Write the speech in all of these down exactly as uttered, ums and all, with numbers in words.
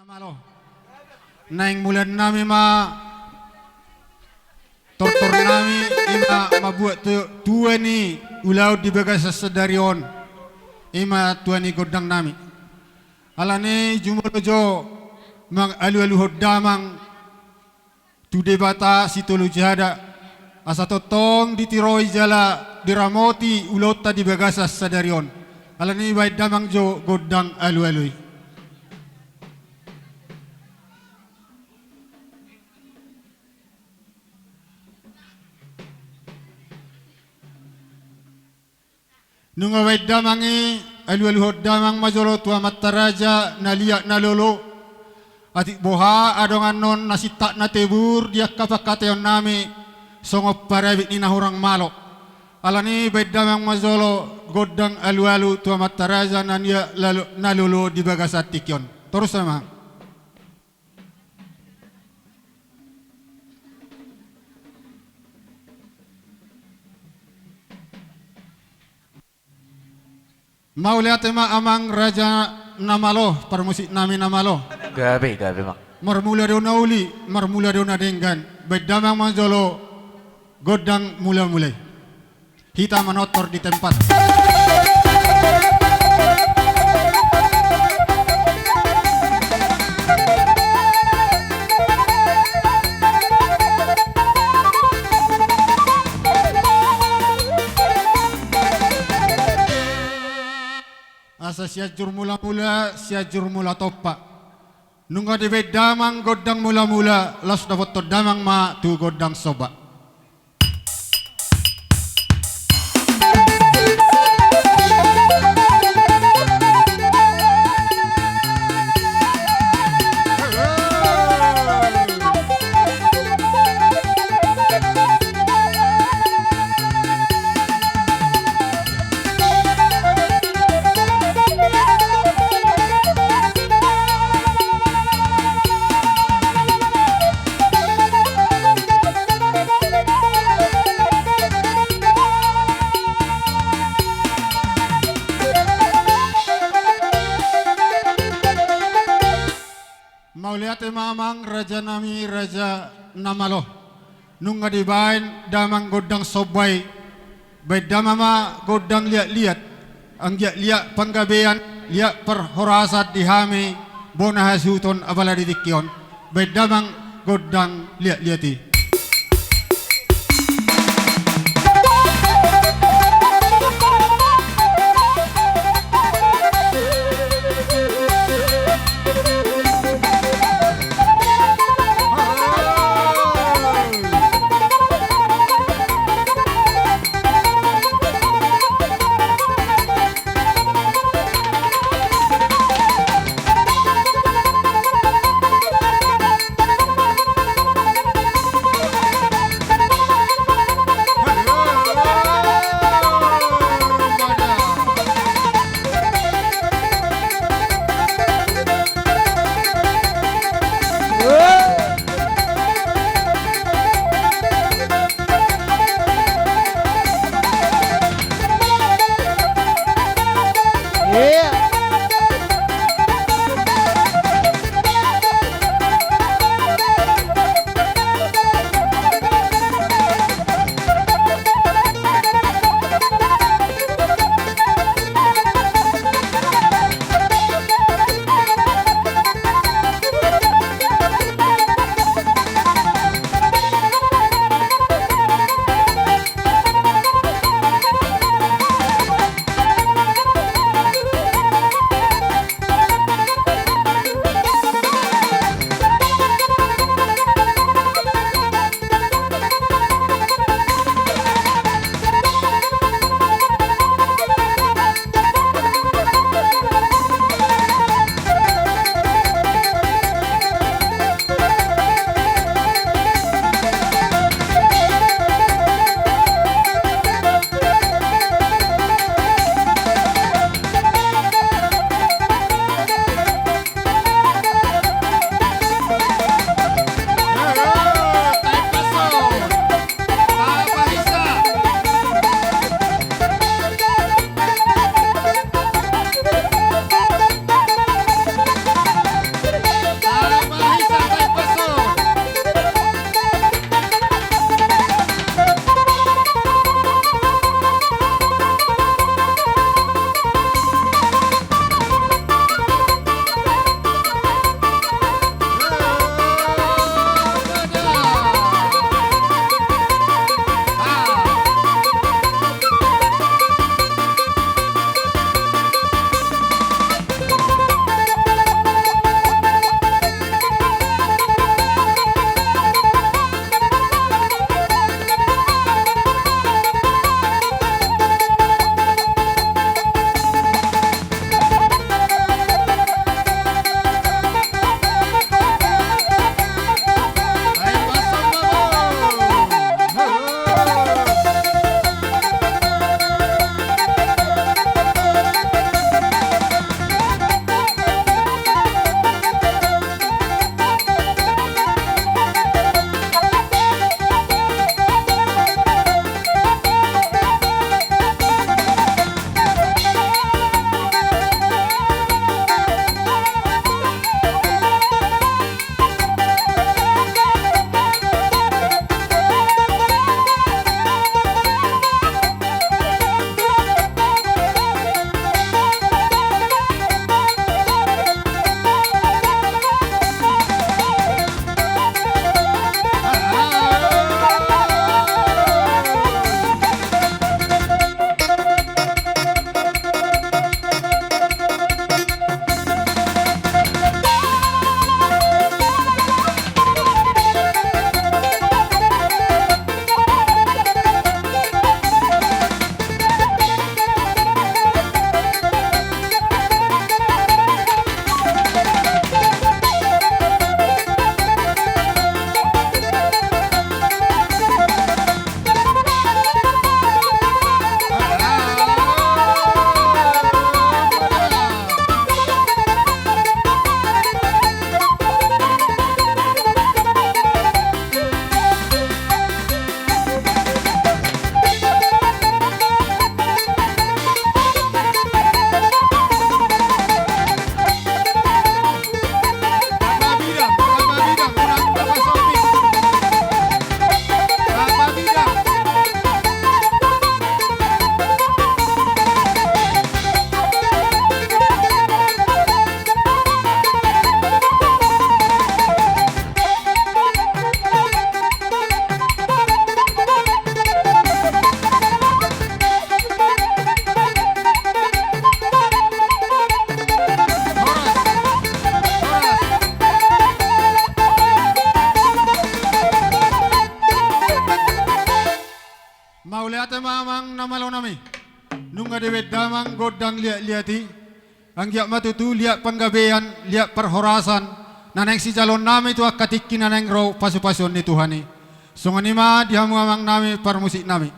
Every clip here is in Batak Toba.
Malo. Naeng mulaan nami ma tortor nami, ima mambuat tu-, tua ni ulaon di bagasan sadari on, ima tua ni gondang nami. Alani i jumolo jo mangalualuhon damang tu Debata Sitolu Jada, asa tongtong ditiroi jala diramoti ulaonta di bagasan sadari on. Alani i baen damang jo gondang alualu i. Nunga baen damang i, alualuhon damang ma jolo tu amanta raja na liat na lolo. Atik boha adong annon na sintak na tebur di angka pangkataion nami songon parabit ni na hurang malo. Alani i baen damang ma jolo gondang alualu tu amanta raja na liat lalo-, na lolo di bagasan tingki on. Torus amang. Mauliate ma amang raja na malo, parmusik nami na malo. Gabe, gabe, Mang. Marmula do na uli, marmula do na denggan. Baen damang ma jolo gondang mulamula i. Hita manortor di tempat. Asa Sianjur Mulamula, Sianjur Mulatompa. Nunga dibaen damang gondang mulamula, laos dapothon damang ma tu gondang somba. Mauliate ma amang raja nami, raja na malo. Nunga dibaen damang gondang somba i, baen damang ma gondang liatliat. Anggiat liat panggabean, liat parhorasan di hami bona hasuhuton apala di tingki on. Baen damang gondang liatliat i. Damang gondang liat-liat i, anggiat ma tutu liat panggabean, liat parhorasan, na naeng sijaloonnami tu angka tingki na naeng ro pasu-pasuon ni Tuhan i. Songon i ma di hamu amangnami parmusiknami.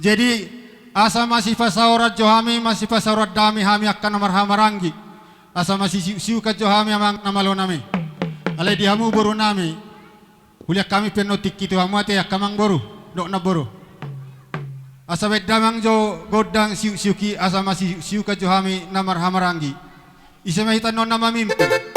Jadi, asa masipasaoran jo hami, masipasaoran dame hami angka na marhahamaranggi. Asa masisiuk-siukan jo hami amang na malonami. Alai di hamu borunami, hulean hami pe annon tingki tu hamu ate angka amangboru dohot namboru. Asa baen damang jo gondang siuk-siuk i asa masisiuk-siukan jo hami na marhahamaranggi. Ise ma hita annon na mamimpin?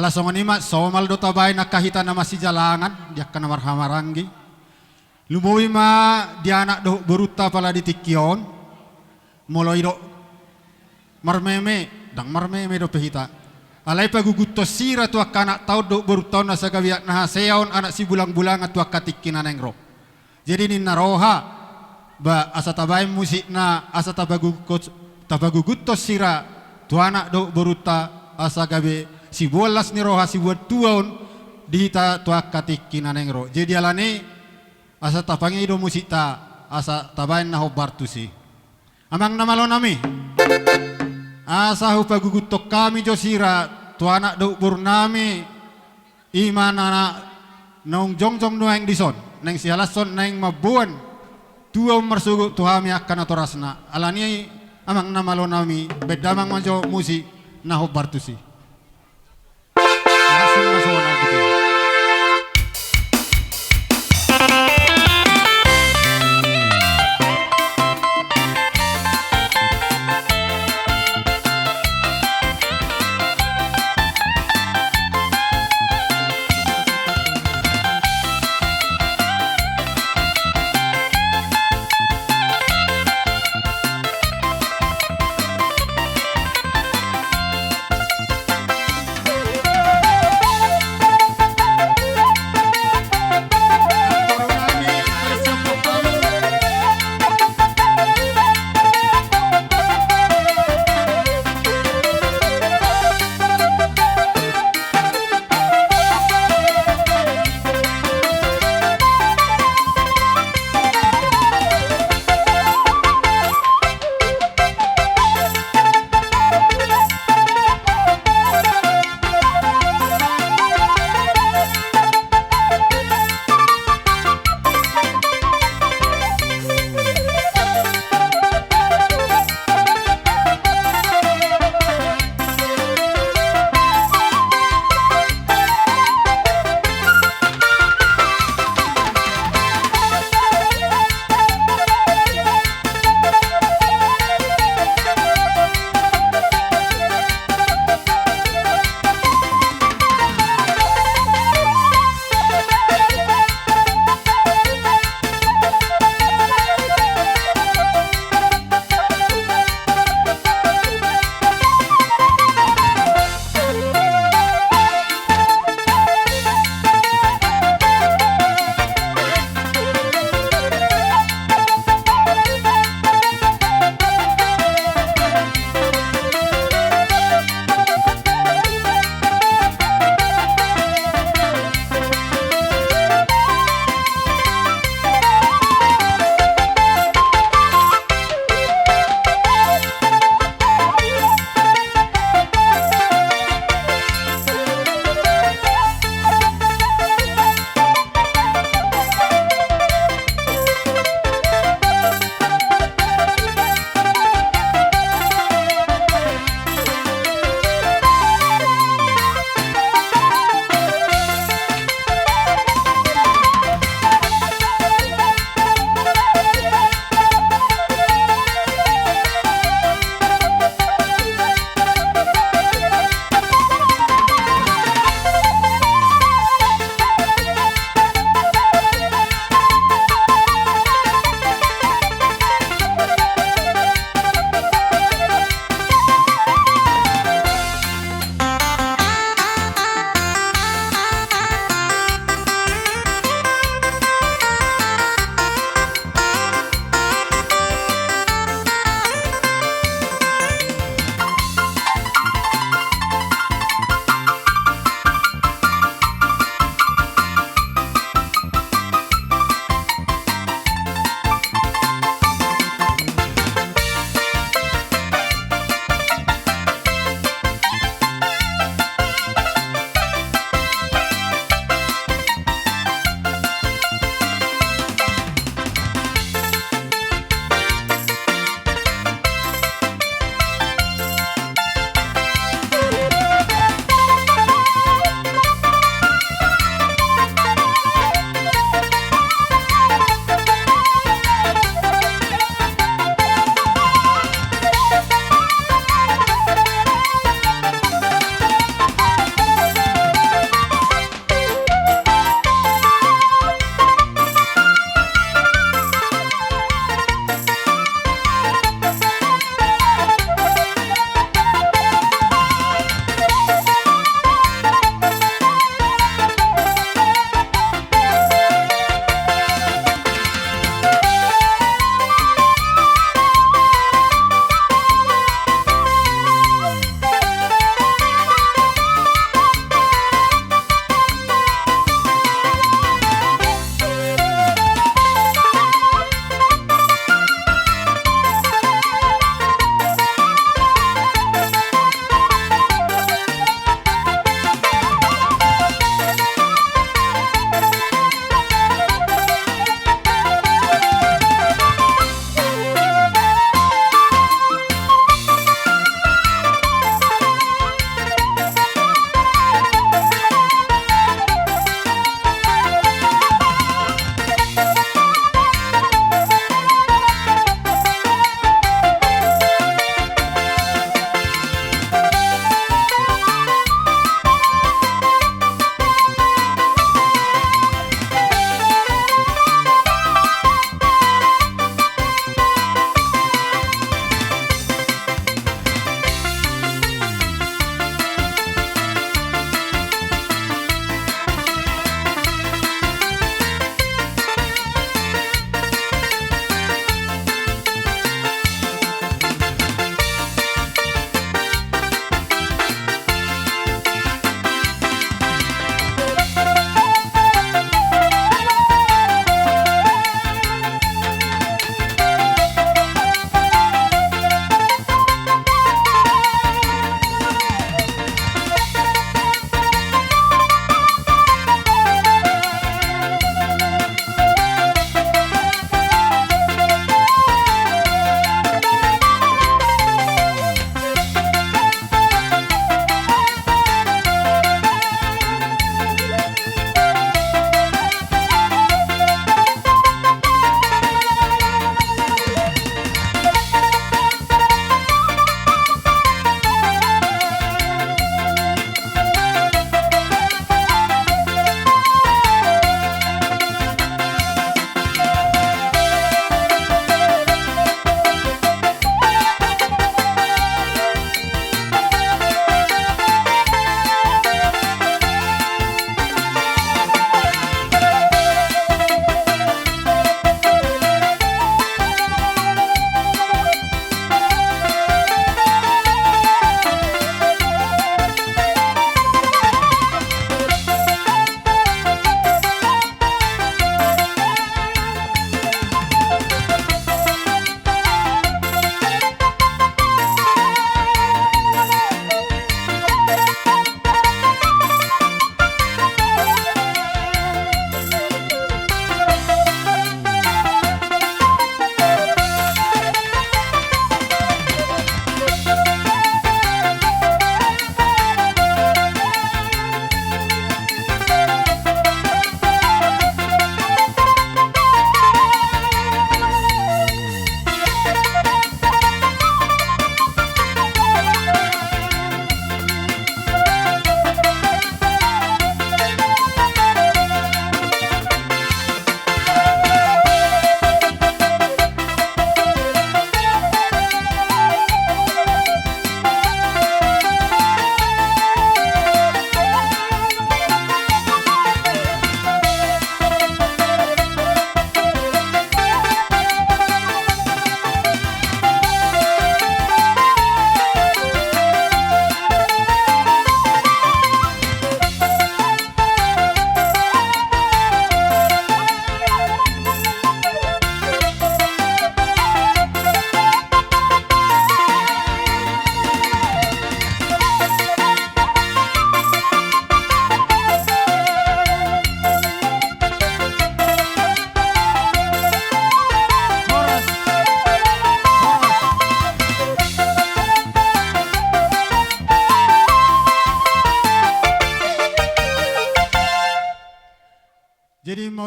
Ala songon i ma, somal do tabaen angka hita na masijalangan di angka na marhahamaranggi. Lumobi ma di anak dohot borunta pala di tingki on. Molo i do marmeme, ndang marmeme dope hita. Alai paguguthon sira tu angka anakta on dohot borunta on asa gabe anak na hasea on, anak sibulangbulangan tu angka tingki na naeng ro. Jadi ninna roha, ba asa tabaen musikna asa tapaguguthon, tapaguguthon sira tu anak dohot borunta asa gabe siboan las ni roha, siboan tua on di hita tu angka tingki na naeng ro. Jadi alani asa tapangido musikta asa tabaen na hombar tusi. Amang na malo nami, asa hupaguguthon hami jo sira tu anak dohot boru nami, i ma na naung jongjong nuaeng dison, naeng sihalashon, naeng mamboan tua on marsogot tu hami angka natorasna. Alani i amang na malo nami, baen damang ma jo musik na hombar tusi. Langsung masuk anak gitu.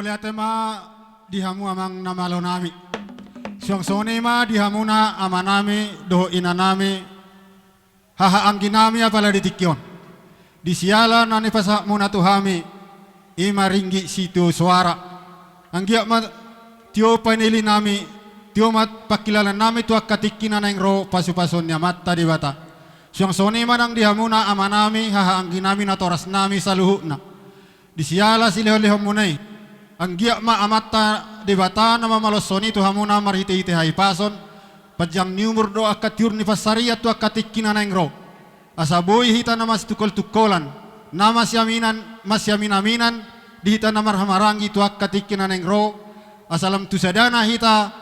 Mauliate ma di hamu amang na malo nami. Suang songon i ma di hamuna amanami dohot inanami, haha angginami apala di tingki on. Di siala na nipasahatmuna tu hami, i ma ringgit sitio soara. Anggiat ma tio panilinami, tio ma pangkilalanami tu angka tingki na naeng ro pasupasuon ni Amanta Debata. Suang songon i ma nang di hamuna amanami, haha angginami, natorasnami saluhutna. Di siala silehonlehonmuna i. Anggiat ma Amanta Debata na mamaloshon i tu hamuna marhitehite hahipason, panjang ni umur dohot angka tiur ni pansarian tu angka tingki na naeng ro. Asa boi hita na masitungkoltungkolan, na masiaminan, masiaminaminan di hita na marhahamaranggi tu angka tingki na naeng ro, asa lam tu sadana hita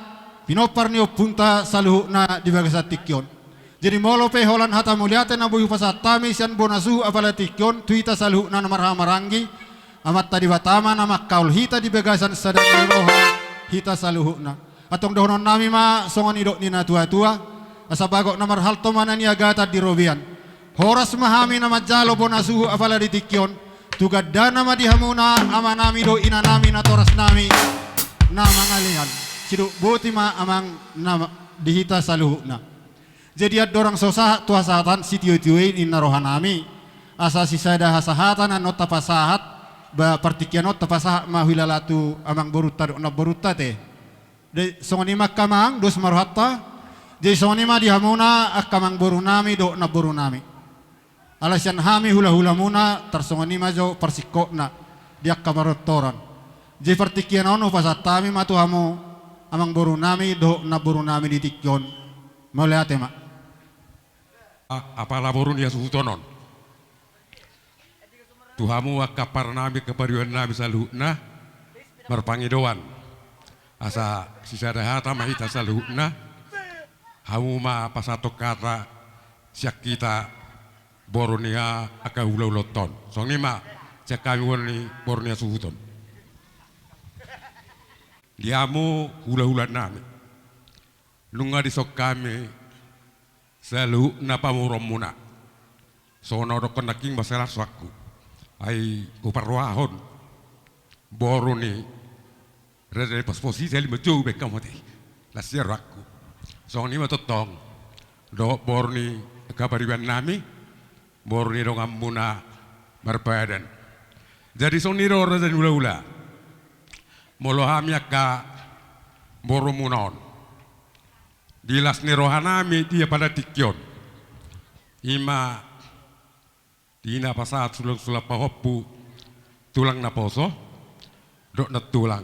pinompar ni ompunta saluhutna di bagasan tingki on. Jadi molo pe holan hata mauliate na boi hupasahat hami sian bona suhut apala tingki on tu hita saluhutna na marhahamaranggi, Amanta Debata ma na mangkaol hita di bagasan sada ni roha hita saluhutna. Antong dohononnami ma songon nidok ni natuatua, asa bagot na marhalto ma na niagatan di robean. Horas ma hami na manjalo bona suhut apala di tingki on, tu gandana ma di hamuna amanami dohot inanami natorasnami na mangalean. Sidok boti ma amang na ma-, di hita saluhutna. Jadi andorang so sahat tu hasahatan sitiotio i ninna rohanami, asa sisada hasahatan annon tapasahat, ba partingkian on tapasahat ma huilala tu amangborunta dohot namborunta te. Jadi songon i ma angka amang, dos ma rohanta. Jadi songon i ma di hamuna angka amangborunami dohot namborunami. Alai sian hami hulahulamuna tarsongon i ma jo parsingkopna di angka manortoran. Jadi partingkian on hupasahat hami ma tu hamu amangborunami dohot namborunami di tingki on. Mauliate ma. A-, apala boru ni hasuhuton on. Tu hamu angka parnami, angka paribanami saluhutna marpangidoan. Asa sisada hata ma hita saluhutna. Hamu ma pasahathon hata sian hita boru ni a-, angka hulahulaonta on. Songon i ma sian hami boru ni, boru ni hasuhuton. Di hamu hulahulanami. Nunga dison hami saluhutna pamoruonmuna. Songon na hudokkon nangkin ma salah suakku. Ai huparrohahon boru ni raja ni pospos i sahali manjou baen hamu ate. Las ia rohangku. Songon i ma tongtong dohot boru ni angka paribanami, boru ni donganmuna marpadan. Jadi songon i do raja ni hulahula. Molo hami angka borumuna on, di las ni rohanami di apala tingki on, i ma di na pasahat sulang-sulang pahompu, tulang naposo dohot nantulang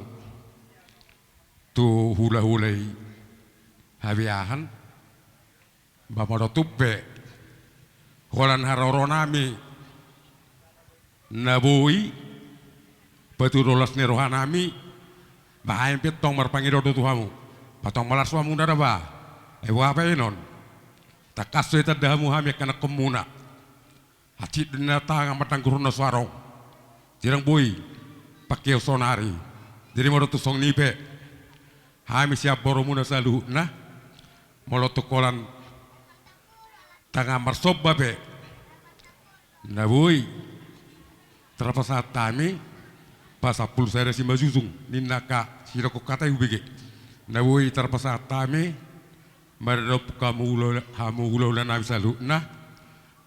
tu hulahula i habeahan. Ba molo tung pe holan haroroanami na boi patudu las ni rohanami, ba hami pe tong marpangido do tu hamu. Ba tong malas hamu na da ba. Ai boha pe inon. Tangkas do itanda hamu hami angka anakkonmuna. Hansit do na tangan, mandanggur na so adong. Jadi ndang boi pangkeon saonari. Jadi molo tung songon i pe, hami sian borumuna saluhutna, molo tung holan tangan marsomba pe na boi tarpasahat hami, pasampulu sada simanjujung ninna angka sidokkon hata i hubege. Na boi tarpasahat hami maradophon hamu hula-, hamu hulahulanami saluhutna,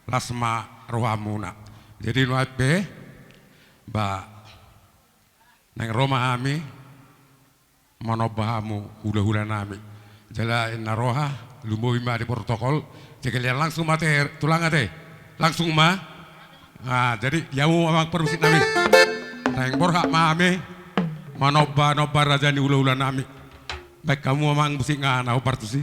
las ma rohamuna. Jadi nuaeng pe, ba, naeng ro ma hami manomba hamu hulahulanami. Jala ninna roha, lumobi ma di protokol. Jadi langsung ma ate, tulang ate. Langsung ma. Ah, jadi di hamu amang parmusiknami. Naeng borhat ma hami manomba-nomba raja ni hulahulanami. Baen hamu amang musik nga na hombar tusi.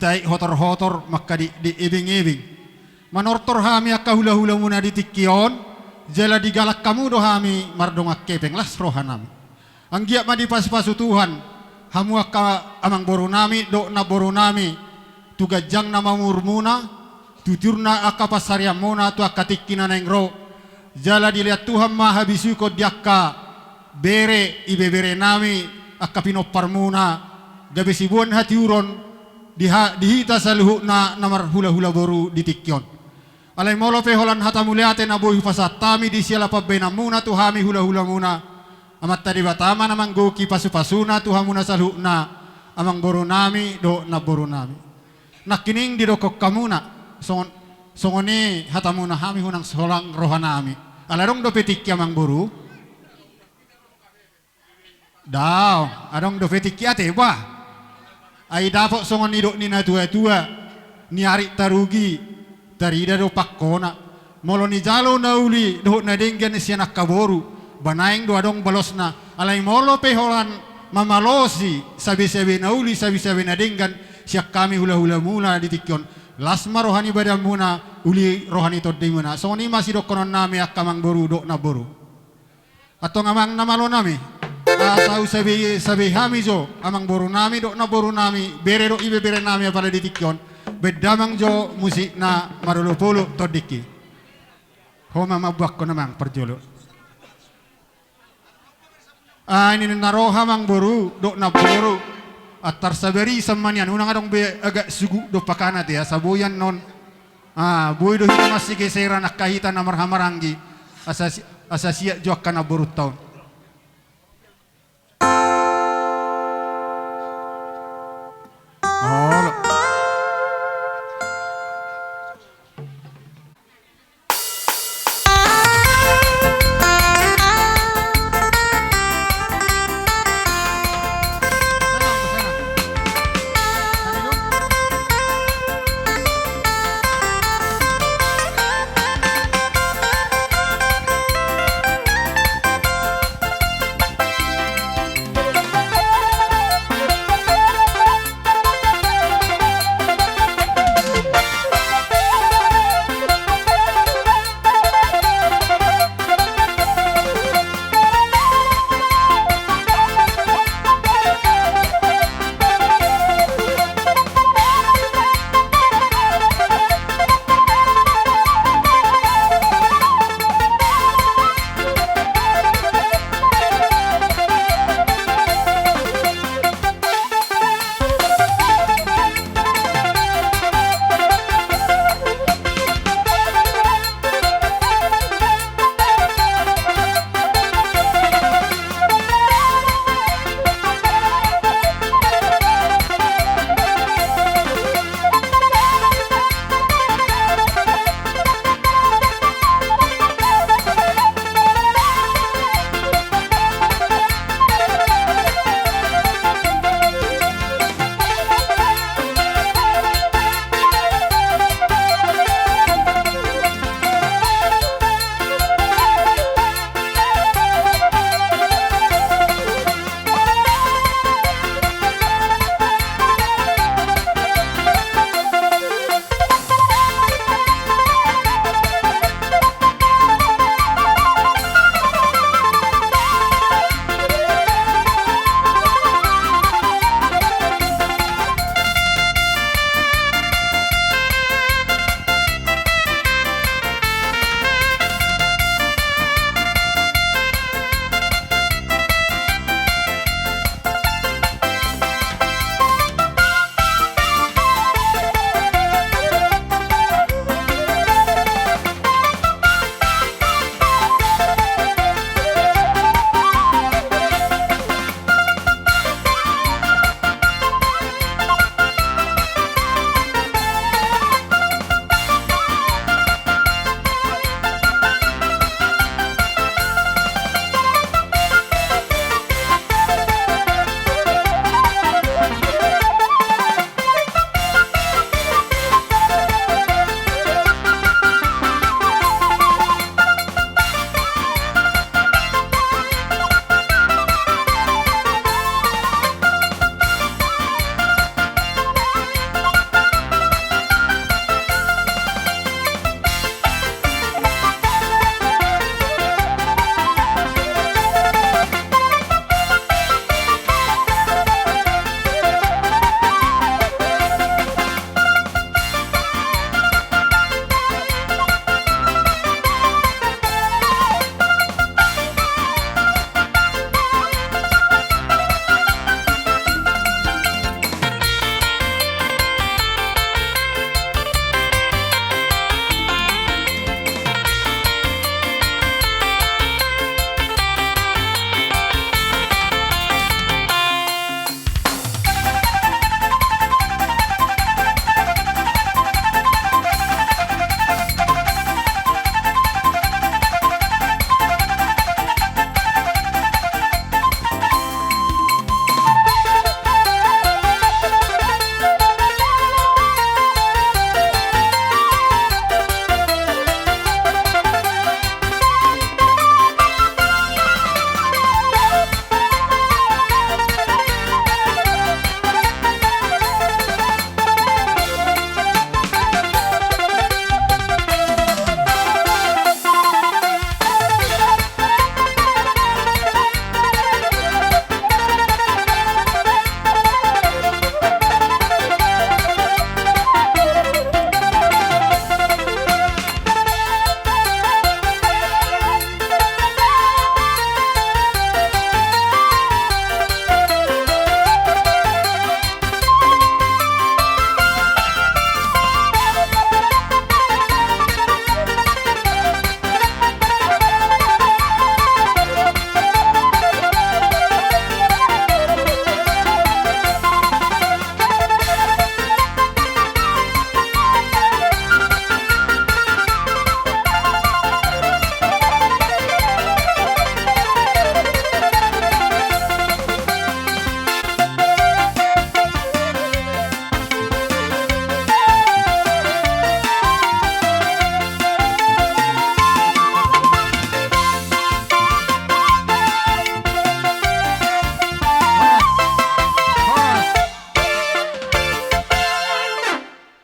tahi hotor-hotor, mangkadikdik, ebeng-ebeng. Manortor hami angka hula-hulamuna di tingki on, jala digalak hamu do hami mardongan hepeng, las rohanami. Anggiat ma dipasu-pasu Tuhan hamu angka amangborunami dohot namborunami tu ganjang na mamurmuna, tu tiur na angka pansarianmuna tu angka tingki na naeng ro. Jala dilehon Tuhan ma habisuhon di angka bere ibeberenami, angka pinomparmuna, gabe siboan hatiuron di ha-, di hita saluhutna na marhula-hula boru di tingki on. Alai molo pe holan hata mauliate na boi hupasahat hami di siala pambahenanmuna tu hami hula-hulamuna, Amanta Debata ma na manggohi pasu-pasuna tu hamuna saluhutna, amangborunami dohot namborunami. Nangkining didokkon hamuna, songon, songon i hatamuna, hami unang holang rohanami. Ala adong dope tingki, amangboru? Daong, adong dope tingki ate, bah. Ai dapot songon nidok ni natua-tua, niarit tarugi, tarida do pangkona. Molo nijalo na uli dohot na denggan sian angka boru, ba naeng do adong balosna. Alai molo pe holan mamalosi sabe-sabe na uli, sabe-sabe na denggan sian hami hula-hulamuna di tingki on, las ma roha ni badanmuna, uli roha ni tondimuna. Songon i ma sidokkononnami angka amangboru dohot namboru. Antong amang na malonami, asa husabe-sabe hami jo amangborunami dohot namborunami, bere dohot ibeberenami apala di tingki on, baen damang jo musikna marolopolop tondingki. Ho ma mambuakkon amang parjolo. Ah, i ninna roha amangboru dohot namboru. Antar sabarisan ma nian, unang adong be agak sugu dompak an ate, asa boi annon. Ah, boi do hita masigeseran angka hita na marhahamaranggi. Asa si-, asa siat jo angka namborunta on. Olo.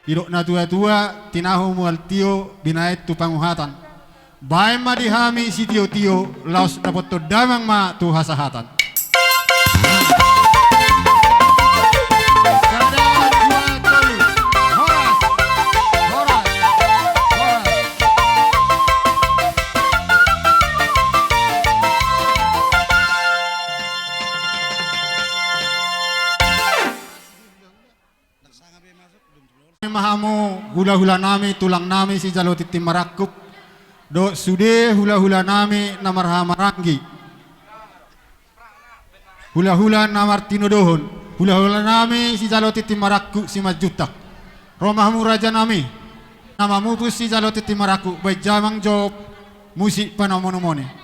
Didok na tua-tua, tinahu mual tio, binahen tu panguhatan. Bahen ma di hami sitio-tio, laos dapothon damang ma tu hasahatan. Sada, dua, tolu. Horas. Horas. Horas. Ma hamu hula-hula nami, tulang nami sijalo tintin marangkup, dohot sude hula-hula nami na marhaha maranggi, hula-hula na martinodohon, hula-hula nami sijalo tintin marangkup Simanjuntak. Ro ma hamu raja nami, na mamupus sijalo tintin marangkup, bahen damang jo musik panamonomone.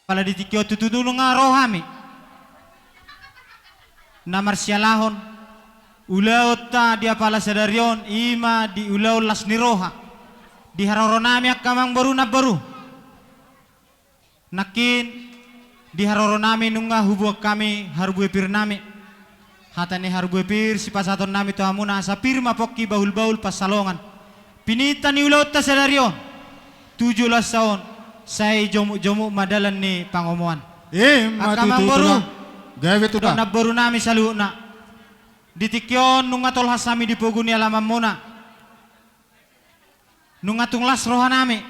Pala di tingki on tutu nunga ro hami na marsialahon ulaonta di apala sadari on, i ma di ulaon las ni roha di haroro nami angka amangboru namboru. Nangkin di haroro nami nunga hubuan hami harbue pir nami. Hata ni harbue pir sipasahaton nami tu hamuna asa pir ma pongki bahul-bahul pansalongan. Pininta ni ulaonta sadari on tu joloansa on, sai jomuk-jomuk ma dalan ni pangomoan. Ima tutu, amangboru, gabe tutu, namboru nami saluhutna. Di tingki on nunga tolhas hami di pogu ni alamanmuna. Nunga tung las roha nami,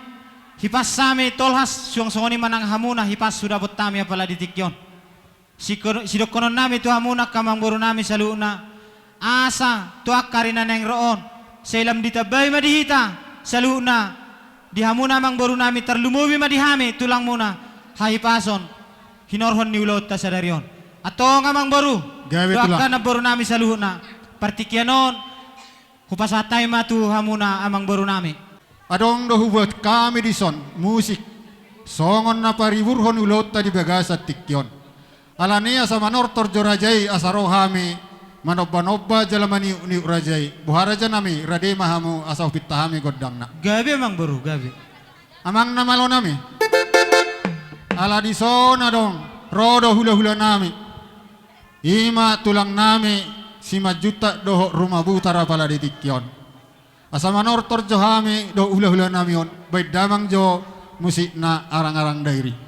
hipas hami tolhas, suang songon i ma nang hamuna hipas hudapot hami apala di tingki on. Siko-, sidohonon nami tu hamuna angka amangboru nami saluhutna, asa tu angka ari na naeng ro on, sai lam ditambai ma di hita saluhutna, di hamuna amangboru nami, tarlumobi ma di hami tulangmuna, hahipason hinorhon ni ulaonta sadari on. Antong amangboru, gabe tulang, angka namboru nami saluhutna, partingkian on hupasahat hami ma tu hamuna amangboru nami. Adong do hubuat hami dison musik songon na pariburhon ulaonta di bagasan tingki on. Alani asa manortor jo raja i asa ro hami manomba-nomba jala maniuk-niuk raja i. Boha raja nami, rade ma hamu asa hupinta hami gondangna. Gabe amangboru, gabe. Amang na malo nami, ala dison adong ro do hula-hula nami. I ma tulang nami Simanjuntak dohot Ruma Butar apala di tingki on. Asa manortor jo hami dohot hula-hula nami on, bahen damang jo musikna Arang-arang Dairi.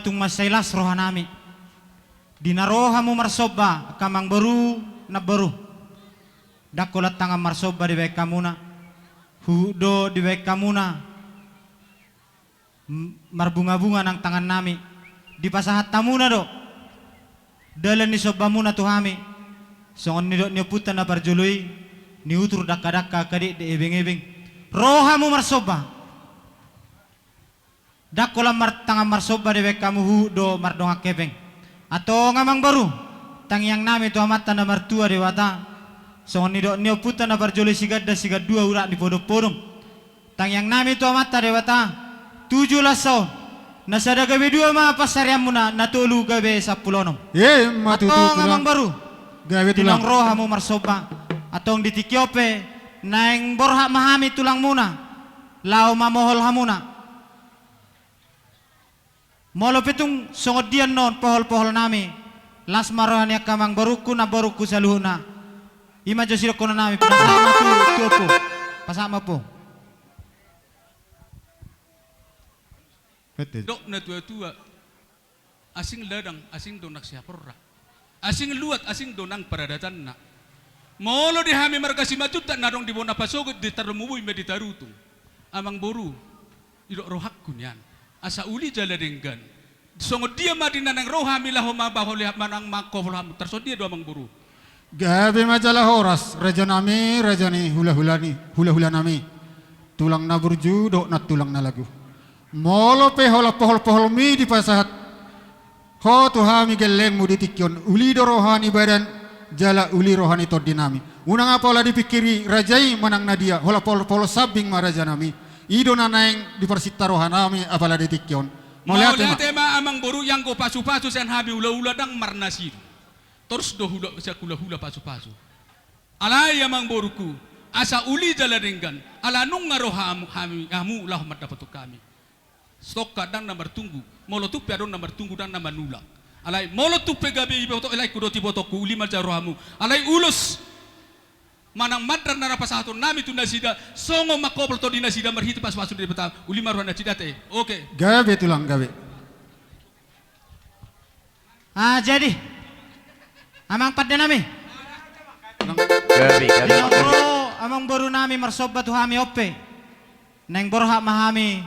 tung mansai las rohanami. Di na ro hamu marsomba, angka amangboru, namboru. Ndang holan tangan marsomba dibaen hamuna. Huhut do dibaen hamuna. M-, marbunga-bunga nang tangannami. Dipasahat hamuna do dalan ni sombamuna tu hami. Songon nidok ni ompunta na parjolo i, niutur dangka-dangka, angka dekdek, ebeng-ebeng. Ro hamu marsomba. Ndang holan mar-, tangan marsomba dibaen hamu, huhut do mardongan hepeng. Antong amangboru, tangiangnami tu Amanta na martua Debata. Songon nidok ni ompunta na parjolo i, siganda sigandua urat ni podom-podom. Tangiangnami tu Amanta Debata, tujuh las on. Na sada gabe dua ma pansarianmuna, na tolu gabe sampulu onom. Ima tutu, Tulang. Antong amangboru. Gabe, Tulang. Di naung ro hamu marsomba. Antong di tingki on pe, naeng borhat ma hami tulangmuna. Laho mamohol hamuna. Molo pe tung songon dia annon pohol-poholnami, las ma roha ni angka amangborungku, namborungku saluhutna. Ima jo sidohononnami, pasahat ma tu, tu ompu. Pasahat ma, ompu. Didok na tua-tua, asing ladang, asing do nang sihaporna. Asing luat, asing do nang paradatanna. Molo di hami marga Simanjuntak na adong di bona pasogot, di tarlumobi ma di Tarutung. Amangboru, didok rohangku nian. Asa uli jala denggan. Songon dia ma di na naeng ro hami laho mambaholi ha-, manang mangkohol hamu, tarsongon dia do, amangboru? Gabe ma jala horas, rajanami, raja ni hula-hula ni, hula-hulanami. Tulang na burju dohot nantulang na lagu. Molo pe holan pohol-poholmi dipasahat ho tu hami gellengmu di tingki on, uli do roha ni badan, jala uli roha ni tondinami. Unang apala dipingkiri raja i manang na dia, holan pohol-pohol sambing ma, rajanami. I do na naeng diparsinta rohanami apala di tingki on. Mauliate ma. Mauliate ma, amangboru, ianggo pasu-pasu sian hami hula-hula ndang marnasidu. Torus do hula, sian hula-hula pasu-pasu. Alai amangborungku, asa uli jala denggan, ala nunga ro hamu, hami, hamu laho mandapothon hami. Stokka ndang na martunggu, molo tung pe adong na martunggu ndang na manulak. Alai molo tung pe gabe iboto, alai hudok ibotongku, uli ma jala rohamu. Alai ulos manang mandar na pasahatonnami tu nasida, songon mangkopol tondi nasida marhite pasu-pasu ni Debata, uli ma roha nasida ate. Oke. Gabe, Tulang, gabe. Ah, jadi. Amang pandenami. Gabe, gabe. Di naung ro amangborunami marsomba tu hami on pe, naeng borhat ma hami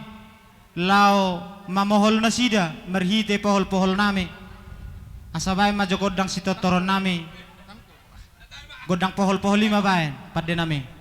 laho mamohol nasida marhite pohol-poholnami. Asa baen ma jo gondang sitortoronnami. Gondang pohol-pohol i ma baen, pandenami.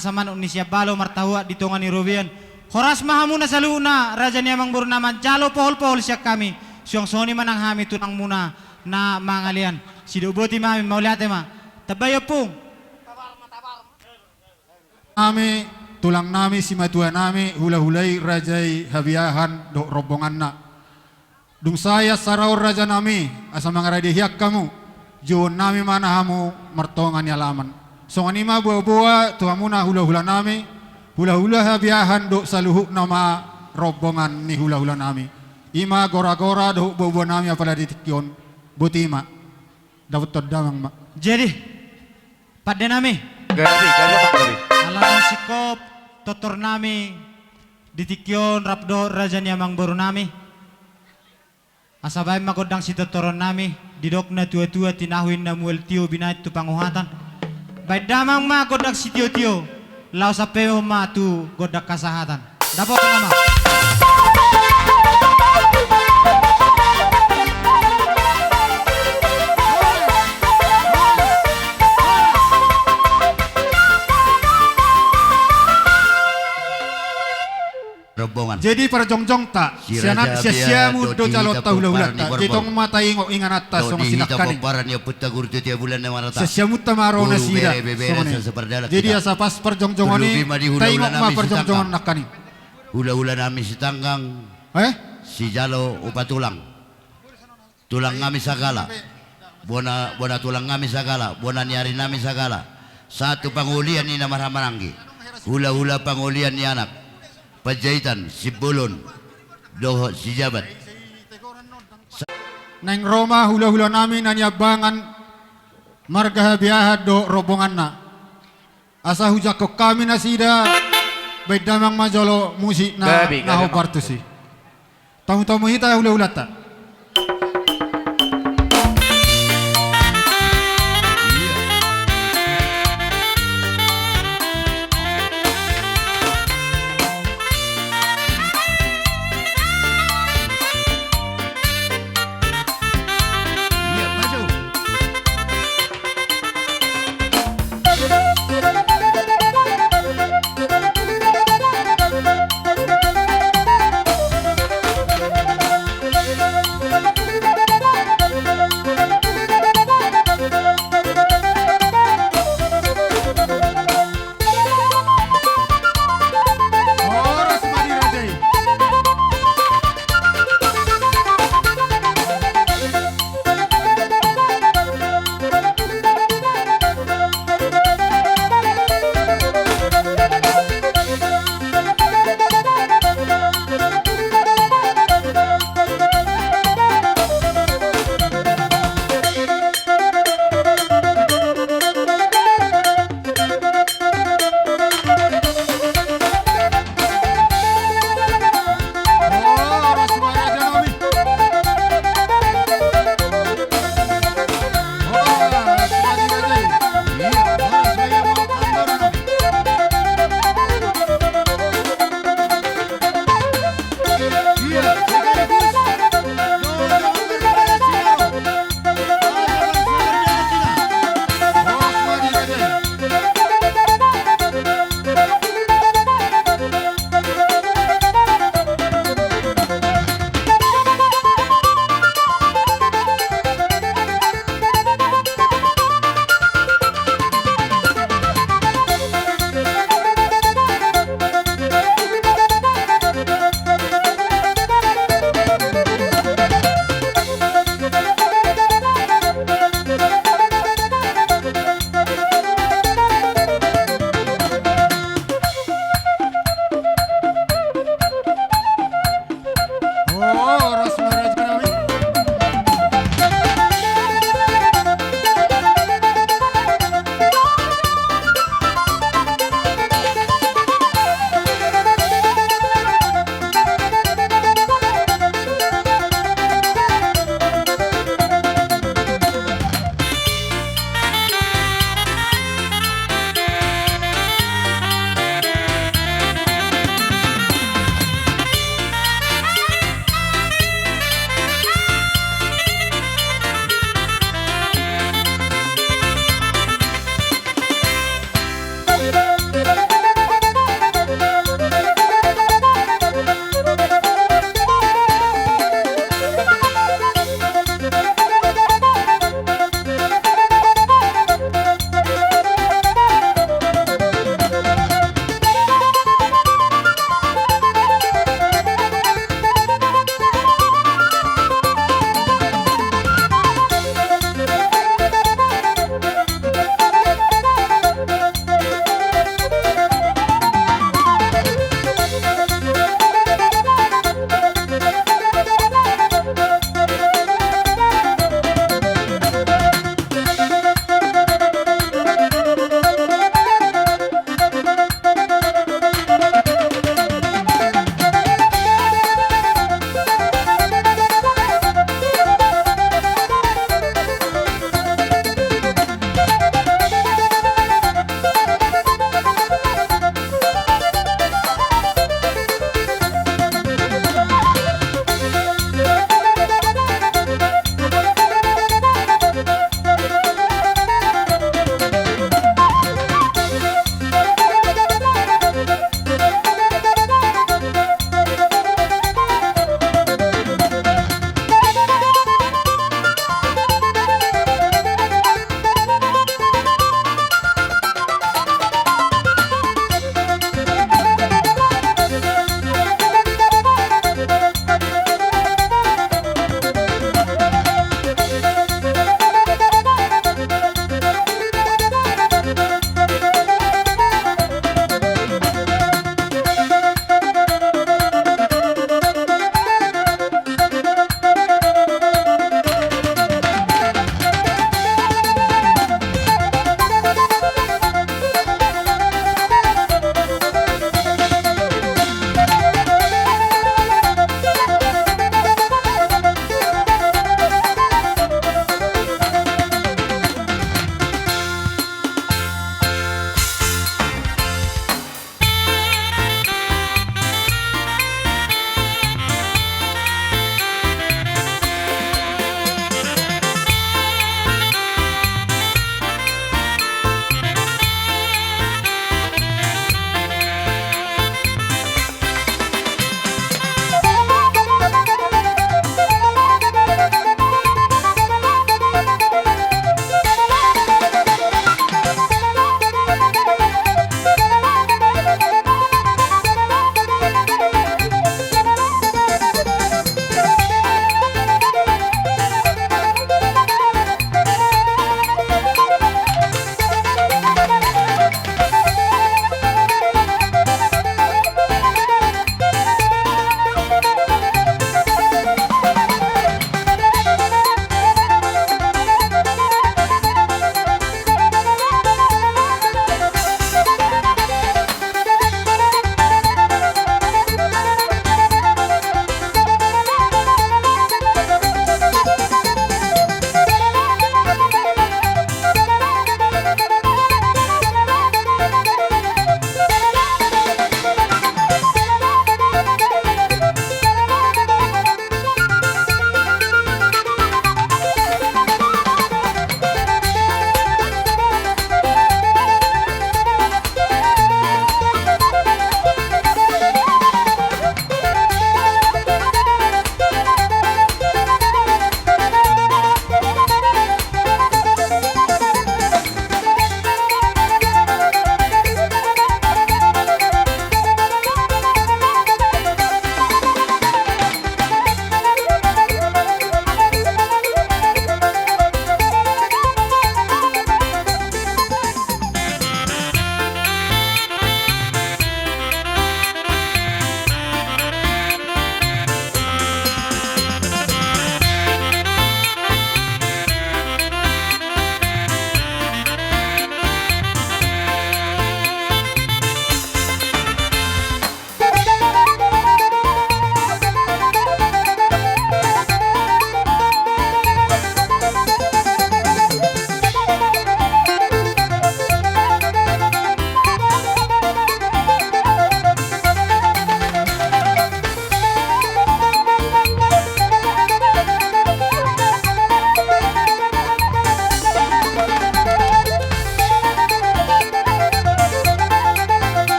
Asa manuk ni siambalo martahuak di tonga ni robean. Horas ma hamuna saluhutna, raja ni amangboruna, manjalo pohol-pohol sian hami. Suang songon i ma nang hami tulangmuna na mangalean. Sidok boti ma hami, mauliate ma. Tambai ompung. Nami, tulang nami, simatua nami, hula-hula i, raja i, Habiahan dohot rombonganna. Dung sae ansar on, raja nami, asa mangarade hian hamu, jouon nami ma na hamu martonga ni alaman. Songon i ma boa-boa tu hamuna hula-hula nami, hula-hula Habiahan dohot saluhutna ma rombongan ni hula-hula nami. I ma gora-gora dohot boa-boa nami apala di tingki on. Boti ma. Dapothon damang ma. Jadi, pande nami. Gabe, gabe, Pak, gabe. Ala naung singkop tortor nami di tingki on rap dohot raja ni amangboru nami. Asa baen ma gondang sitortoron nami, didok na tua-tua, tinahu inna mual tio, binaen tu panguhatan. Baen damang ma gondang sitio-tio, laos sampehon ma tu gondang hasahatan. Dapothon ma. Rombongan. Jadi parjongjongta, si sian, raja sian Habiahan siamun do jaloonta hula-hulanta. Jadi tong ma taingot ingananta songon sinangkaning. Sian siamunta ma ro nasida. Jadi asa pas parjongjongon i, taingot ma parjongjongon nangkaning. Hula-hula nami Sitanggang. Eh? Sijalo upa tulang. Tulang nami Sagala. Bona, bona tulang nami Sagala, bona ni ari nami Sagala. Sahat tu pangolian ni na marhahamaranggi. Hula-hula pangolian ni anak. Panjaitan, Simbolon. Dohot Sijabat. Naeng ro ma hula-hula nami na niambangan marga Habiahan dohot rombonganna. Asa hujangkon hami nasida, baen damang ma jolo musik na, gabe, na gabe, hombar tusi. Tamu-tamu hita hula-hulanta.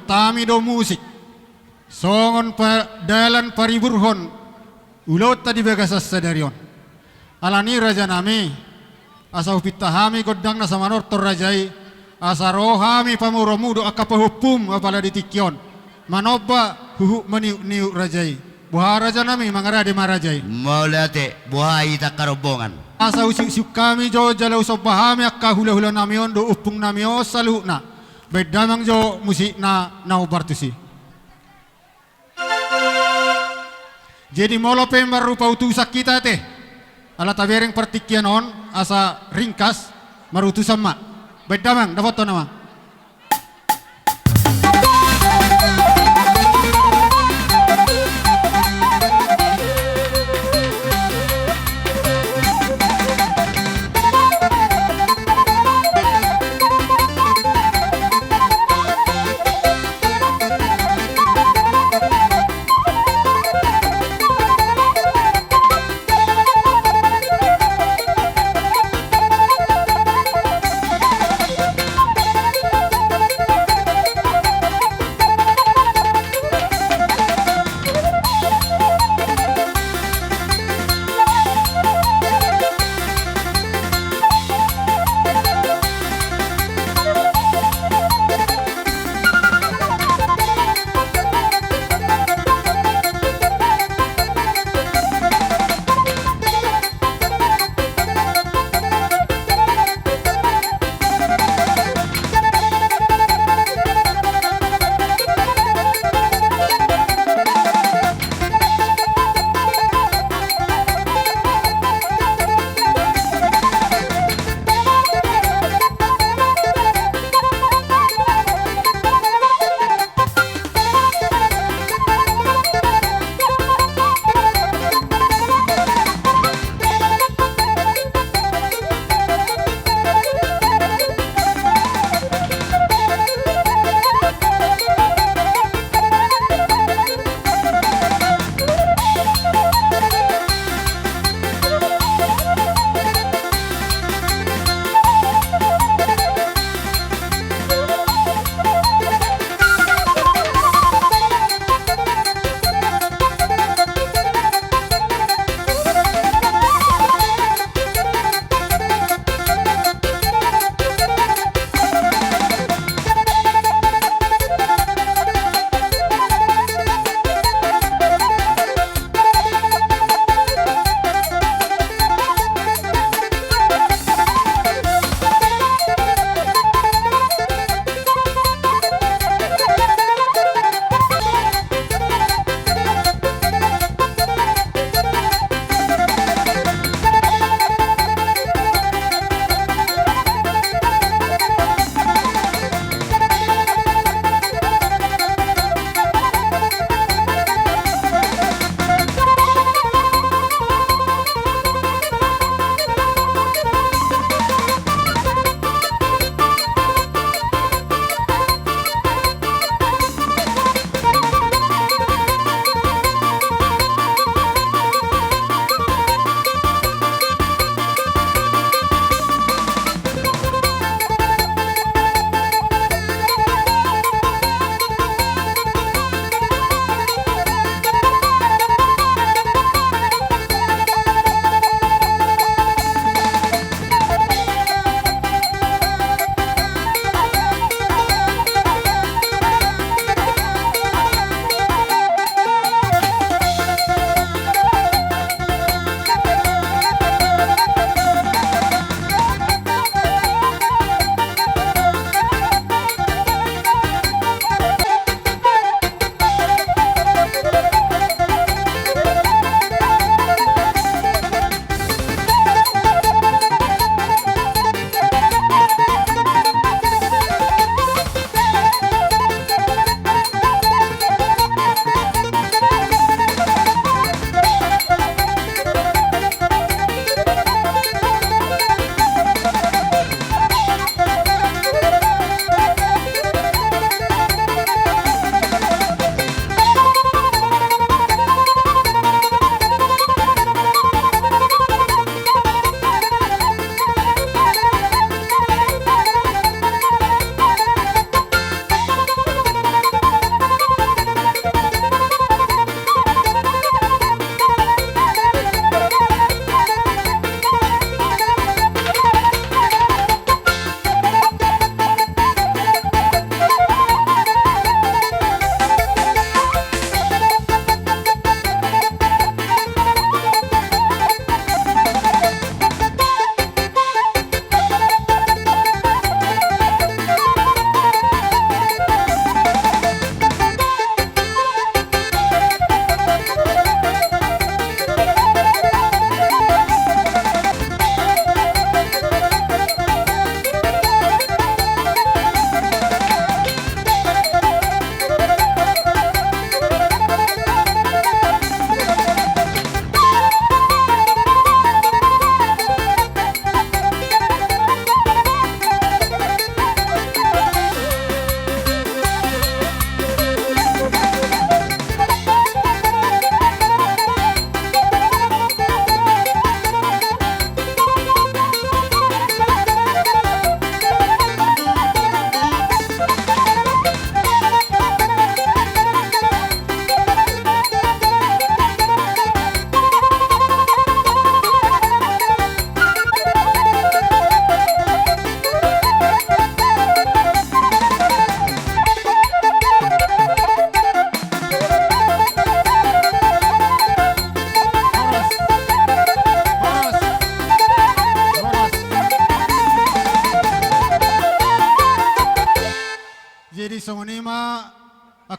Hami do musik songon pa-, dalan pariburhon ulaonta di bagasan sadari on. Alani rajanami, asa hupinta hami gondang na so manortor raja i, asa ro hami pamoruonmu dohot angka pahompum apala di tingki on, manomba huhut maniukniuk raja i. Boha rajanami, mangarade ma raja i. Mauliate, boha hita angka rombongan. Asa husiuksiuk hami jo jala husomba hami angka hulahulanami on dohot ompungnami on saluhutna. Baen damang jo musikna na hombar tusi. Jadi molo pe marrupa utusan hita ate, ala tabereng partingkian on asa ringkas, marutusan ma. Baen damang, dapothon nama.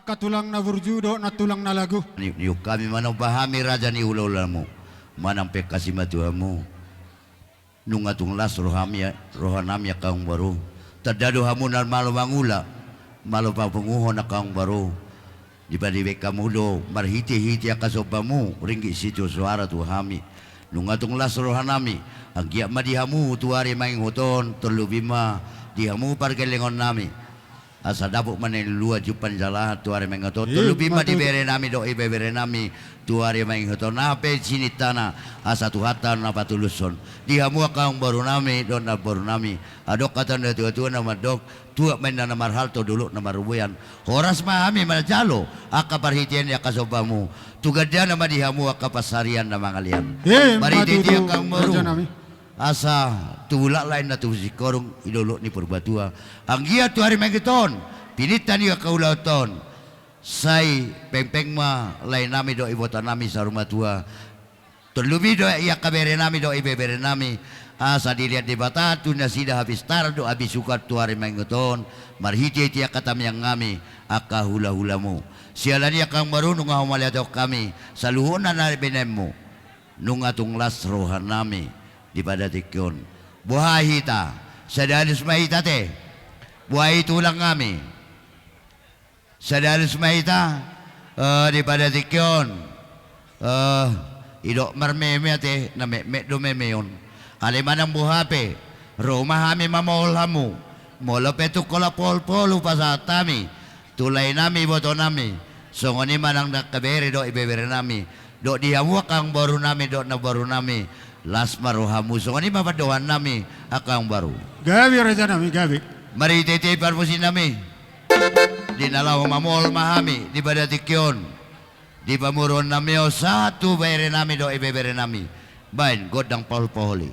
Angka tulang na burju dohot nantulang na lagu. Ni, niuk hami manomba hami raja ni hulahulam, manang pengkasi ma tu hamu. Nunga tung las rohami, rohanami angka amangboru. Tanda do hamu na malo mangula, malo papunguhon angka amangboru. Dibahen hamu do marhitehite angka sombamu ringgit sitio soara tu hami. Nunga tung las rohanami, anggiat ma di hamu tu ari mangihuthon, terlebih ma di hamu pargellengonnami. Asa dapot ma na niluluan jumpang jala tu ari mangihuthon. Terlebih ma di berenami dohot ibeberenami tu ari mangihuthon, aha pe sinintana, asa Tuhanta na patulushon. Di hamu angka amangborunami dohot namborunami, adong hata ni natuatua na mandok, tuat ma inna na marhalto, dolok na marbuean. Horas ma hami manjalo angka parhitean ni angka sombamu. Tu gandana ma di hamu angka pansarian na mangalean. Marhitehite angka amangboru. Asa tubu laklak inna tubu singkoru di dolok ni Purbatua. Anggiat tu ari mangihuthon, pinangido ni angka ulaonta on, sai pengpeng ma laenami dohot ibotonami saur matua. Terlebih do i angka berenami dohot ibeberenami. Asa dilehon Debata tu nasida hapistaran dohot habisuhon tu ari mangihuthon, marhitehite angka tangiangnami, angka hulahulamu. Siala ni i angka amangboru, nunga humaliate hami saluhutna na binahenmu. Nunga tung las rohanami di pada tingki on. Boha hita, sada alus ma hita ate. Boha i tulangnami, sada alus ma hita, eh, di pada tingki on. Eh, didok marmeme ate, na metmet do meme on. Alai manang boha pe, ro ma hami mamohol hamu. Molo pe tung holan poholpohol hupasahat hami tu laenami, ibotonami, songon i ma nang angka bere dohot ibeberenami, dohot di hamu angka amangborunami dohot namborunami, las ma rohamu. Songon i ma pandohannami angka amangboru. Gabe rajanami, gabe. Marhitehite i parmusiknami, di na laho mamohol ma hami di pada tingki on, di pamoruonnami on sahat tu berenami dohot ibeberenami. Baen gondang poholpohol i.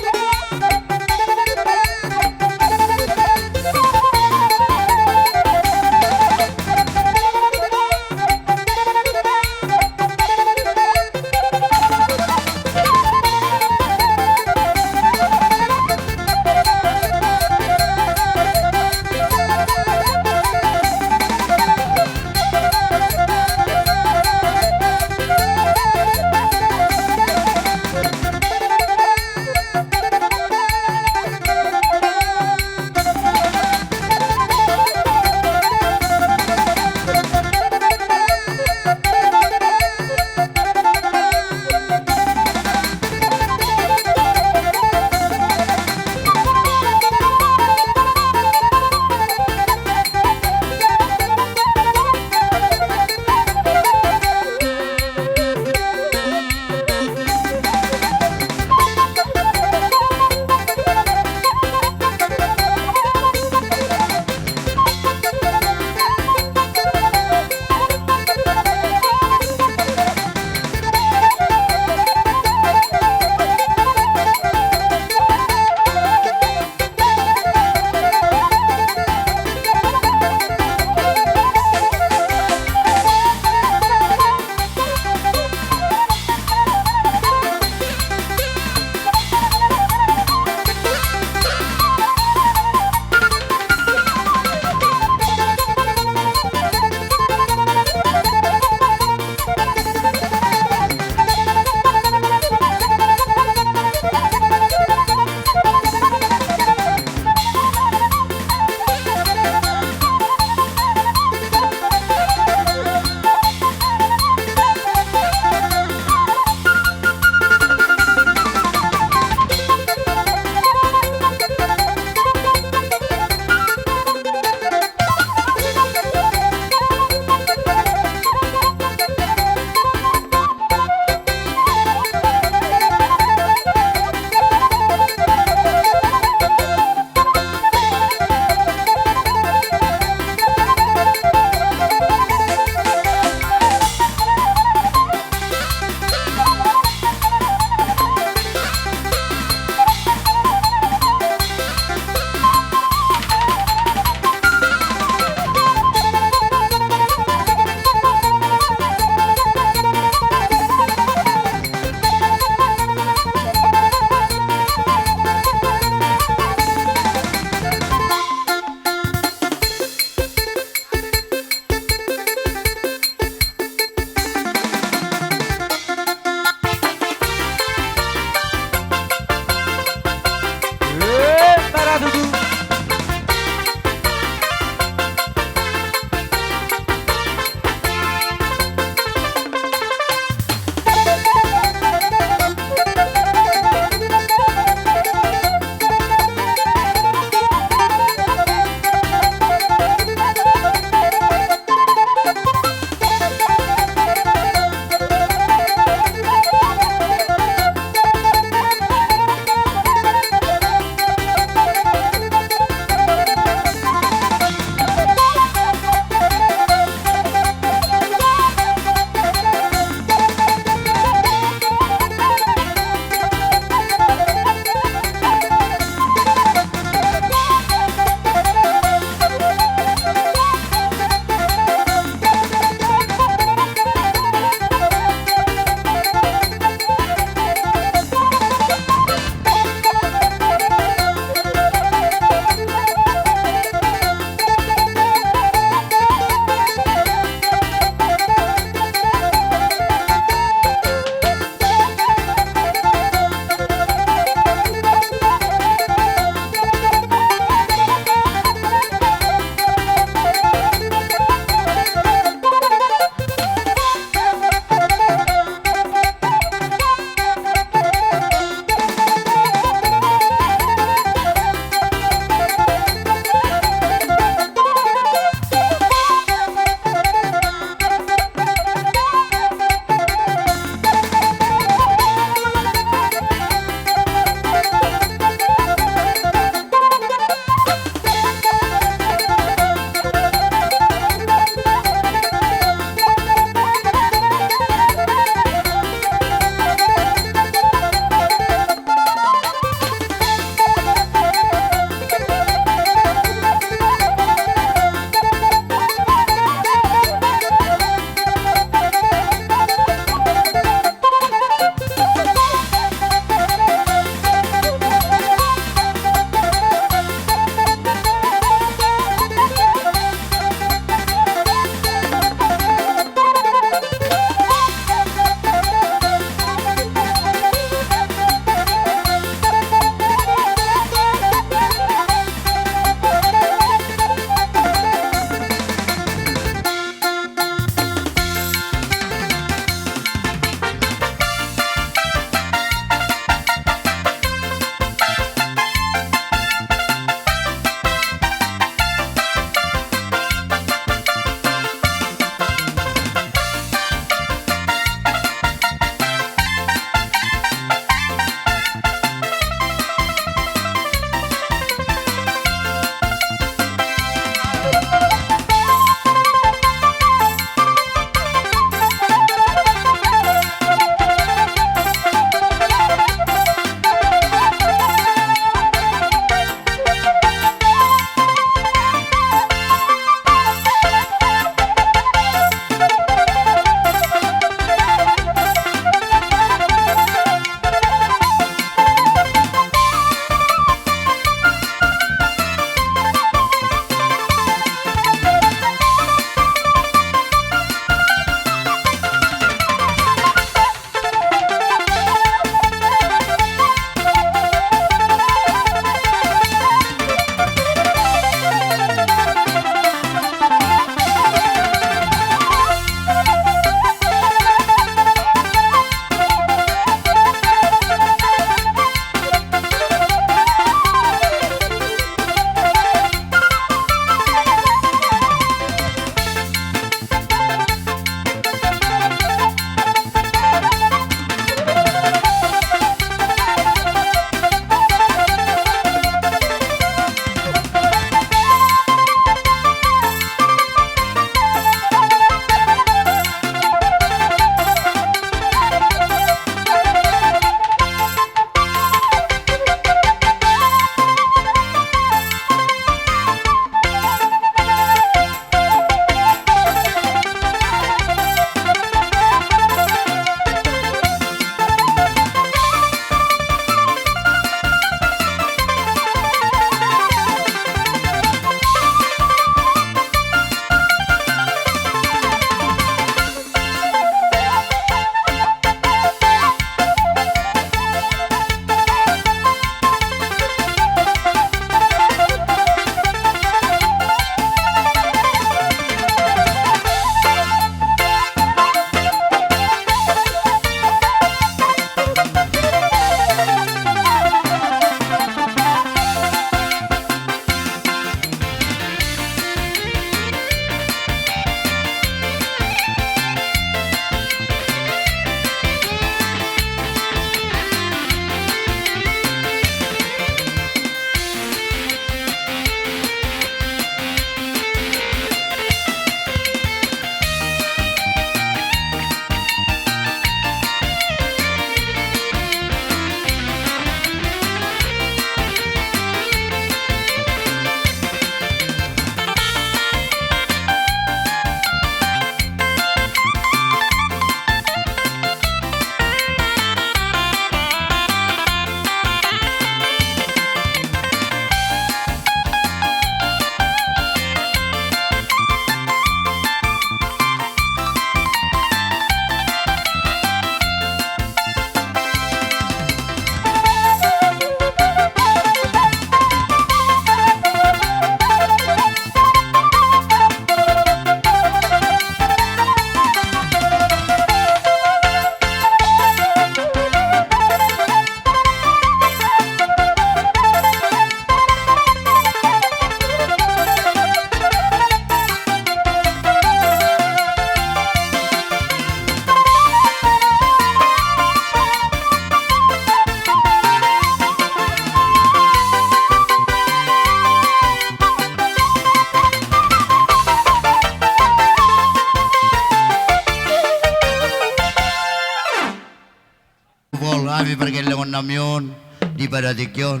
Pol hami pargellengon nami on di pada tingki on.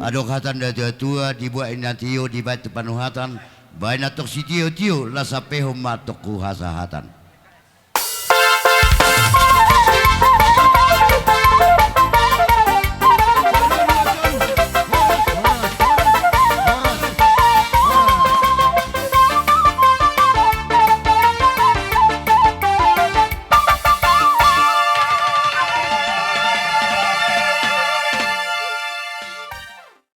Adong hata ni natuatua, dibuat ni na tio dibaen tu panuhatan. Baen antong sitiotio, laos sampehon ma antong tu hasahatan.